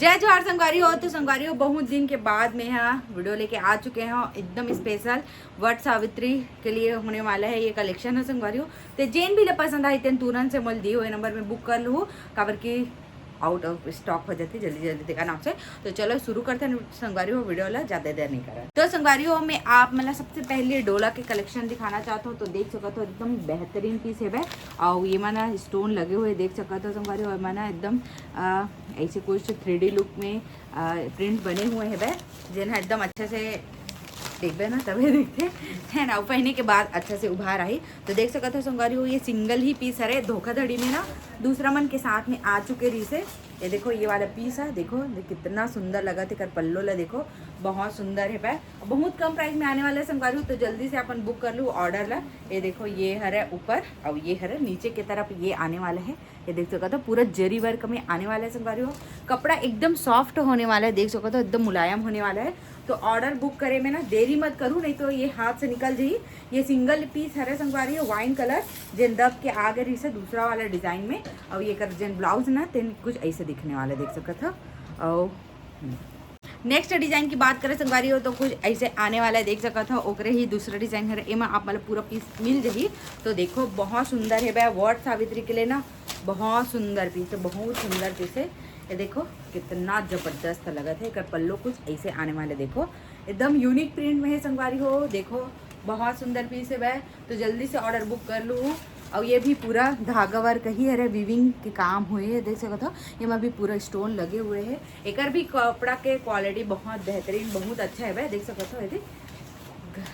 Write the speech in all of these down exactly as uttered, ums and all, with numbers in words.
जय जोहार संगवारी हो। तो संगवारी हो, बहुत दिन के बाद मैं यहाँ वीडियो लेके आ चुके हूँ, एकदम स्पेशल वट सावित्री के लिए होने वाला है ये कलेक्शन है संगवारी हो। तो जेन भी ला पसंद आई तेन तुरंत से मोल दिए हुए नंबर में बुक कर लू, काबर कि आउट ऑफ स्टॉक हो जाती जल्दी जल्दी देखा नाम से। तो चलो शुरू करते हैं संगवारी हो वीडियो ला, ज्यादा देर नहीं करा। तो संगवारी हो, मैं आप मन ला सबसे पहले डोला के कलेक्शन दिखाना चाहता हूँ। तो देख सकत हो एकदम बेहतरीन पीस है भाई। और ये माना स्टोन लगे हुए देख सकत हो संगवारी हो, माना एकदम आ, ऐसे कुछ थ्री डी लुक में प्रिंट बने हुए हैं भाई, जेन ह एकदम अच्छा से देखबे ना तबे दिखते है ना, पहने के बाद अच्छा से उभार आई। तो देख सकत हो संगवारी हो, ये सिंगल ही पीस हरे, धोखाधड़ी में ना दूसरा मन के साथ में आ चुके रही से। ये देखो ये वाला पीस है, देखो ये कितना सुंदर लगा थे, कर पल्लो ला देखो, बहुत सुंदर है भाई। बहुत कम प्राइस में आने वाला है संगवारी हो, तो जल्दी से अपन बुक कर लू ऑर्डर ला। ये देखो ये हरे ऊपर और ये हरे नीचे की तरफ ये आने वाला है। ये देख सकत हो पूरा जरी वर्क में आने वाला है संगवारी हो। कपड़ा एकदम सॉफ्ट होने वाला है, देख सकत हो एकदम मुलायम होने वाला है। तो ऑर्डर बुक करे में ना देरी मत करू, नहीं तो ये हाथ से निकल जाई। ये सिंगल पीस हरे संगवारी हो, वाइन कलर, जेन दब के आगे रही से दूसरा वाला डिजाइन में। और ये कर जेन ब्लाउज ना तेन कुछ ऐसे दिखने वाला देख सकत हो। और नेक्स्ट डिजाइन की बात करें संगवारी हो तो कुछ ऐसे आने वाला है, देख सकत हो। ओकरे ही दूसरा डिजाइन है, एमा आप मतलब पूरा पीस मिल जाही। तो देखो बहुत सुंदर है भाई, वट सावित्री के लिए ना बहुत सुंदर पीस है, बहुत सुंदर पीस है। ये देखो कितना जबरदस्त लगत है। एकर पल्लो कुछ ऐसे आने वाले, देखो एकदम यूनिक प्रिंट में है संगवारी हो। देखो बहुत सुंदर पीस है भाई, तो जल्दी से ऑर्डर बुक कर लू। और ये भी पूरा धागा वर्क ही हरे, वीविंग के काम हुए है, देख सकत हो। एमा भी पूरा स्टोन लगे हुए है। एकर भी कपड़ा के क्वालिटी बहुत बेहतरीन, बहुत अच्छा है भाई, देख सकत हो। ये देख,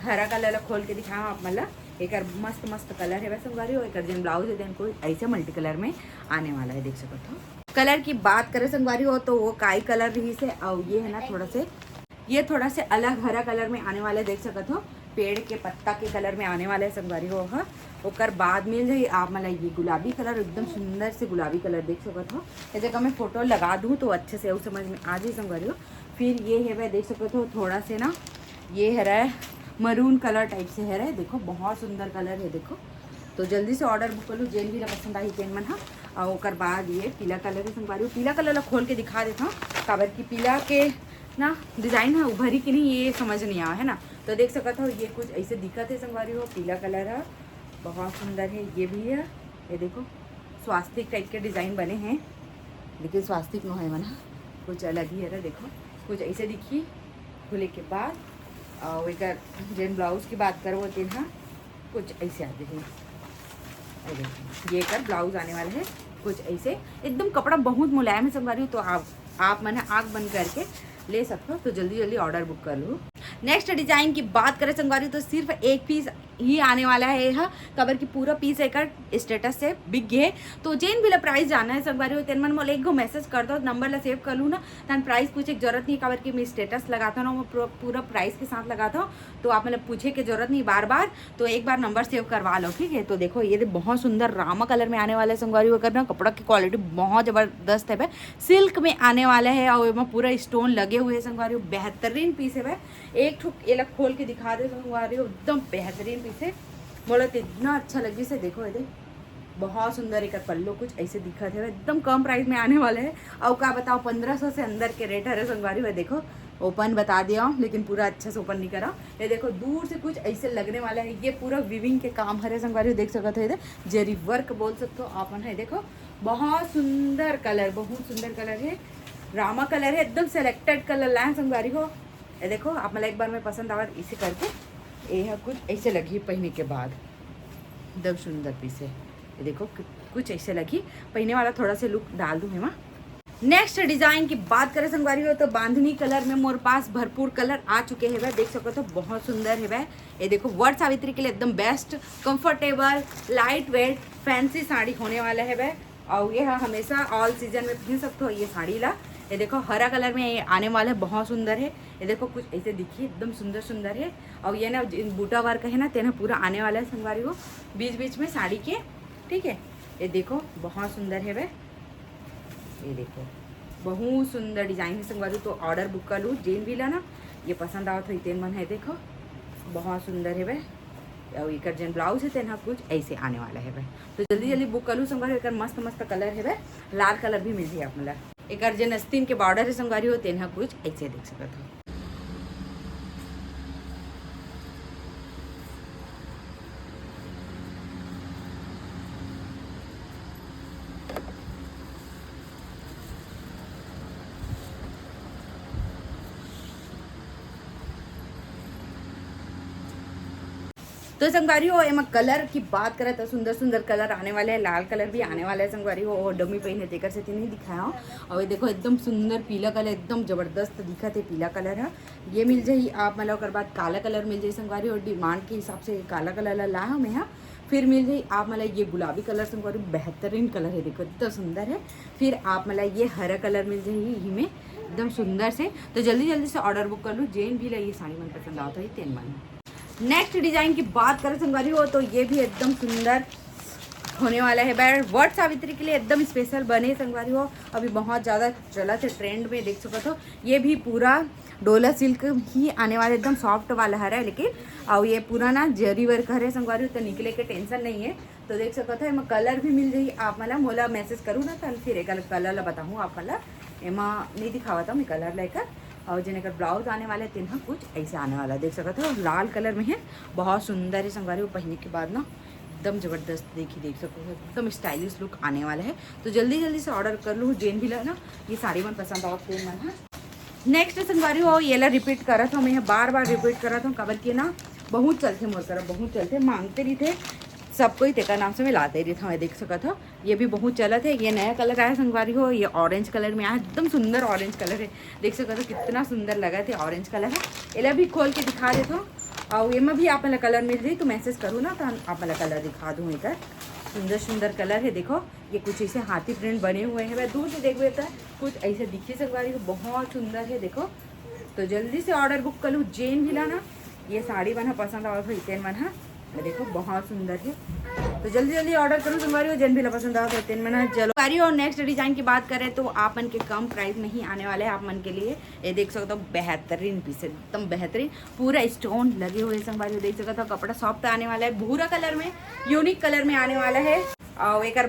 हरा कलर ला खोल के दिखाओ आप मन ला। एकर मस्त मस्त कलर है भाई संगवारी हो। एकर जेन ब्लाउज है तेन कोई ऐसे मल्टी कलर में आने वाला है, देख सकत हो। कलर की बात करें संगवारी हो तो वो काई कलर रही से, और ये है ना थोड़ा से, ये थोड़ा से अलग हरा कलर में आने वाला है, देख सकत हो। पेड़ के पत्ता के कलर में आने वाला है संगवारी हो। हाँ, ओकर बाद मिल जाई आप मन ला ये गुलाबी कलर, एकदम सुंदर से गुलाबी कलर देख सकत हो। ये जगह मैं फोटो लगा दूँ तो अच्छे से अउ समझ में आ जाई संगवारी हो। फिर ये है भाई देख सकत हो थोड़ा से ना, ये हरे मरून कलर टाइप से हरे, देखो बहुत सुंदर कलर है। देखो तो जल्दी से ऑर्डर बुक कर लू, जेन भी ला पसंद आई तेन मन हा। और ओकर बाद ये पीला कलर है संगवारी हो, पीला कलर ला खोल के दिखा देता हूँ, काबर कि पीला के ना डिजाइन है उभरी कि नहीं ये समझ नहीं आवा है ना। तो देख सकत हो ये कुछ ऐसे दिखत है संगवारी हो, पीला कलर है, बहुत सुंदर है। ये भी है, ये देखो स्वास्तिक टाइप के डिजाइन बने हैं, लेकिन स्वास्तिक नो है मना, कुछ अलग ही है। देखो कुछ ऐसे दिखी खुले के बाद। और एकर जेन ब्लाउज की बात करबो तेन हा कुछ ऐसे आ जाही। ये देखो, ये एकर ब्लाउज आने वाला है कुछ ऐसे। एकदम कपड़ा बहुत मुलायम है संगवारी हो, तो आप आप मन आंख बंद करके ले सकते हो। तो जल्दी जल्दी ऑर्डर बुक कर लो। नेक्स्ट डिजाइन की बात करें संगवारी हो, तो सिर्फ एक पीस ही आने वाला है यह, काबर कि पूरा पीस एकर स्टेटस से बिक गए। तो जेन भी ला प्राइस जानना है संगवारी हो, तेन मन मोला एक गो मैसेज कर दो, नंबर ला सेव कर लू ना, तन प्राइस पूछे की जरूरत नहीं, काबर कि मैं स्टेटस लगाता हूँ ना, वो पूरा, पूरा प्राइस के साथ लगाता हूँ। तो आप मतलब पूछे के जरूरत नहीं बार बार, तो एक बार नंबर सेव करवा लो, ठीक है। तो देखो ये दे बहुत सुंदर रामा कलर में आने वाला है संगवारी हो, एकर ना कपड़ा की क्वालिटी बहुत जबरदस्त है, सिल्क में आने वाला है और एमा पूरा स्टोन लगे हुए हैं संगवारी हो, बेहतरीन पीस है। एक ठुक ये ला खोल के दिखा दे संगवारी हो, एकदम बेहतरीन पीस है। मोला तो इतना अच्छा लगी से, देखो ये दे बहुत सुंदर एकर पल्लो कुछ ऐसे दिखत है, एकदम कम प्राइस में आने वाला है। और का बताओ, पंद्रह सौ से अंदर के रेट हरे संगवारी हो। देखो ओपन बता दिया हूँ, लेकिन पूरा अच्छा से ओपन नहीं करा। ये देखो दूर से कुछ ऐसे लगने वाला है, ये पूरा वीविंग के काम हरे संगवारी हो, देख सकत हो। ये दे जरी वर्क बोल सकते हो आप मन है। देखो बहुत सुंदर कलर, बहुत सुंदर कलर है, रामा कलर है, एकदम सिलेक्टेड कलर लाए संगवारी हो। ये देखो आप मन ला एक बार में पसंद आवा इसे करके, ये है कुछ ऐसे लगी पहने के बाद, एकदम सुंदर पीस है। ये देखो कु-, कुछ ऐसे लगी पहने वाला, थोड़ा से लुक डाल दूँ है वहाँ। नेक्स्ट डिजाइन की बात करें संगवारी हो तो बांधनी कलर में मोर पास भरपूर कलर आ चुके हैं, देख सकत हो बहुत सुंदर है। ये देखो वट सावित्री के लिए एकदम best, comfortable, light weight, fancy sari होने वाला है। और ये हा हमेशा ऑल सीजन में पहन सकते हो ये साड़ी ला। ये देखो हरा कलर में ये आने वाला है, बहुत सुंदर है। ये देखो कुछ ऐसे दिखी एकदम सुंदर सुंदर है। और ये ना जिन बूटा वर्क है ना तेना पूरा आने वाला है संगवारी हो बीच बीच में साड़ी के, ठीक है। ये देखो बहुत सुंदर है भाई, ये देखो बहुत सुंदर डिजाइन है संगवारी, तो ऑर्डर बुक कर लू जेन भी ला ना, ये पसंद आवत हो तेन मन है। देखो बहुत सुंदर है भाई। और एकर जेन ब्लाउज है तेन हा कुछ ऐसे आने वाला है भाई, तो जल्दी जल्दी बुक कर लू संगवारी। एकर मस्त मस्त कलर है भाई, लाल कलर भी मिल जाए आप मन ला। एकर जेन आस्तीन के बॉर्डर हे संगवारी हो, तेन ह कुछ ऐसे देख सकत हो। तो संगवारी हो, एमा कलर की बात करत तो सुंदर सुंदर कलर आने वाले हैं, लाल कलर भी आने वाला है संगवारी हो। और डमी पहने तेकर से नहीं दिखाया हूँ। और ये देखो एकदम सुंदर पीला कलर, एकदम जबरदस्त दिखत है पीला कलर है। ये मिल जाही आप मन ला, ओकर बाद काला कलर मिल जाही संगवारी हो। डिमांड के हिसाब से काला कलर ला ला हूँ मैं, हाँ। फिर मिल जाही आप मन ला ये गुलाबी कलर संगवारी, बेहतरीन कलर है, देखो इतना सुंदर है। फिर आप मन ला ये हरा कलर मिल जाही इही में एकदम सुंदर से। तो जल्दी जल्दी से ऑर्डर बुक कर लूँ, जेन भी ला ये साड़ी मन पसंद आवत होही तेन मन। नेक्स्ट डिजाइन की बात करें संगवारी हो, तो ये भी एकदम सुंदर होने वाला है। बैर वट सावित्री के लिए एकदम स्पेशल बने संगवारी हो। अभी बहुत ज़्यादा चलत है ट्रेंड में, देख सकत हो। ये भी पूरा डोला सिल्क ही आने वाला, एकदम सॉफ्ट वाला हरा है, लेकिन और ये पूरा ना जरी वर्क हरे संगवारी हो, तो निकले के टेंशन नहीं है। तो देख सकत हो, एमा कलर भी मिल जाही आप मन ला। मोला मैसेज करू ना, तो फिर एक कलर ला बताहूँ आप मन ला। एमा नहीं दिखावत हूँ मैं कलर लेकर। और जेन एकर ब्लाउज आने वाले, तेन ह कुछ ऐसे आने वाला, देख सकत हो, लाल कलर में है। बहुत सुंदर है संगवारी हो, पहने के बाद ना एकदम जबरदस्त, देखी, देख सकते हो, एकदम स्टाइलिश लुक आने वाला है। तो जल्दी जल्दी से ऑर्डर कर लूँ, जेन भी ला ना ये साड़ी मन पसंद आवत तेन मन ह। नेक्स्ट संगवारी हो, ये ला रिपीट करत हूँ मैं, बार बार रिपीट करत हूँ, काबर के ना बहुत चलथे मोर करा, बहुत चलथे, मांगते रहिथे सब कोई, तेकर नाम से मैं लाते रहिथौं। ये देख सकत हो, ये भी बहुत चलत है। ये नया कलर आया संगवारी हो, ये ऑरेंज कलर में आया, एकदम सुंदर ऑरेंज कलर है, देख सकत हो कितना सुंदर लगत है, ऑरेंज कलर है। एला भी खोल के दिखा देथौं। और एमा भी आप मन ला कलर मिल जाही, तो मैसेज करू ना, तो हम आप मन ला कलर दिखा दूँ। एकर सुंदर सुंदर कलर है, देखो ये कुछ ऐसे हाथी प्रिंट बने हुए हैं। मैं दूर से देखबे तो कुछ ऐसे दिखी संगवारी हो, बहुत सुंदर है। देखो, तो जल्दी से ऑर्डर बुक कर लूँ, जेन भी ला ना ये साड़ी मन ह पसंद आवत होही तेन मन ह। ये देखो, बहुत सुंदर है। तो जल्दी जल्दी ऑर्डर करूँ संगवारी हो, जेन भी ला पसंद आवत होही तेन मन ह। चलो संगवारी हो, नेक्स्ट डिजाइन की बात करें तो आप मन के कम प्राइस में ही आने वाले हैं आप मन के लिए। ये देख सकते हो, बेहतरीन पीस, एकदम बेहतरीन, पूरा स्टोन लगे हुए संगवारी हो। देख सकते हो, कपड़ा सॉफ्ट आने वाला है, भूरा कलर में, यूनिक कलर में आने वाला है। और एकर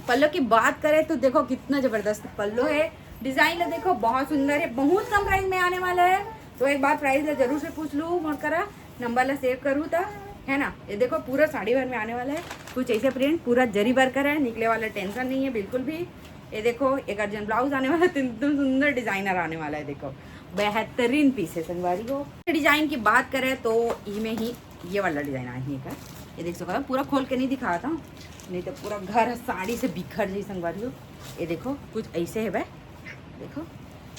पल्लो की बात करें तो देखो कितना जबरदस्त पल्लो है, डिजाइन ला देखो बहुत सुंदर है, बहुत कम प्राइस में आने वाला है। तो एक बार प्राइस ला जरूर से पूछ लू मोर करा, नंबर ला सेव करू त, है ना। ये देखो पूरा साड़ी भर में आने वाला है, कुछ ऐसे प्रिंट, पूरा जरी वर्क है, निकले वाला टेंशन नहीं है बिल्कुल भी। ये देखो एक अर्जन ब्लाउज आने वाला है, तो एकदम सुंदर डिजाइनर आने वाला है। देखो बेहतरीन पीस है संगवारी हो। डिजाइन की बात करें तो इमे ही ये वाला डिजाइन आही है। ये देख सकते हो, पूरा खोल के नहीं दिखाता हूँ, नहीं तो पूरा घर साड़ी से बिखर जाही संगवारी हो। ये देखो कुछ ऐसे है भाई, देखो।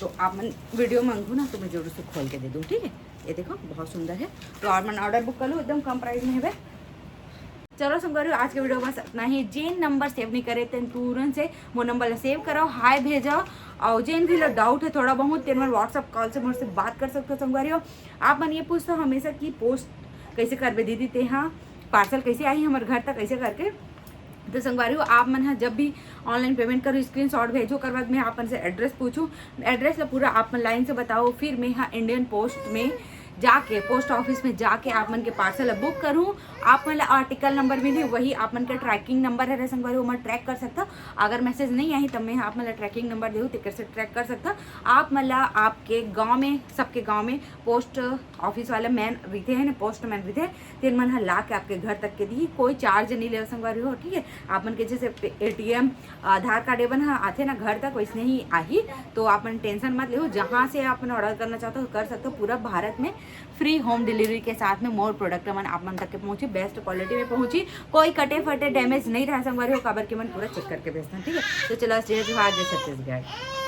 तो आप मन वीडियो मांगू ना तो मैं जरूर से खोल के दे दूँ, ठीक है। ये देखो बहुत सुंदर है, तो आप मन ऑर्डर बुक कर लो, एकदम कम प्राइस में है भाई। चलो संगवारी हो, आज के वीडियो बस इतना ही। जेन नंबर सेव नहीं करे तेन तुरंत से मोर नंबर ला सेव करो, हाय भेजो। और जेन भी ला डाउट है थोड़ा बहुत, तेन मन WhatsApp कॉल से मोर से बात कर सकते हो संगवारी हो। आप मन ये पूछते हो हमेशा कि पोस्ट कैसे करबे दीदी, ते हाँ पार्सल कैसे आही हमर घर तक, कैसे करके। तो संगवारी हो, आप मन ह जब भी ऑनलाइन पेमेंट करो, स्क्रीनशॉट भेजो, ओकर बाद में आप मन से एड्रेस पूछू, एड्रेस ला पूरा आप मन लाइन से बताओ, फिर मैं हा इंडियन पोस्ट में जाके, पोस्ट ऑफिस में जाके आप मन के पार्सल ला बुक करूँ। आप मन ला आर्टिकल नंबर मिलही, वही आप मन के ट्रैकिंग नंबर हरे संगवारी, ओमा ट्रैक कर सकता। अगर मैसेज नहीं आही तब मैं हा आप मन ला ट्रैकिंग नंबर देहूँ, तेकर से ट्रैक कर सकता। आप मन ला आपके गाँव में, सबके गाँव में पोस्ट ऑफिस वाला मैन रहिथे, है ना, पोस्टमैन रहिथे, तेन मन ह ला के आपके घर तक के दिही, कोई चार्ज नहीं लेवे संगवारी हो, ठीक है। आप मन के जैसे एटीएम, आधार कार्ड, ये मन ह आथे ना घर तक, वैसने ही आही। तो आप मन टेंशन मत लेहू, जहाँ से आप मन ऑर्डर करना चाहते हो कर सकते हो। पूरा भारत में फ्री होम डिलीवरी के साथ में मोर प्रोडक्ट मन आप मन तक के पहुँची, बेस्ट क्वालिटी में पहुँची, कोई कटे फटे डैमेज नहीं रहा संगवारी हो, काबर के मन पूरा चेक करके भेजथन, ठीक है। तो चलो, जय जोहार, जय छत्तीसगढ़।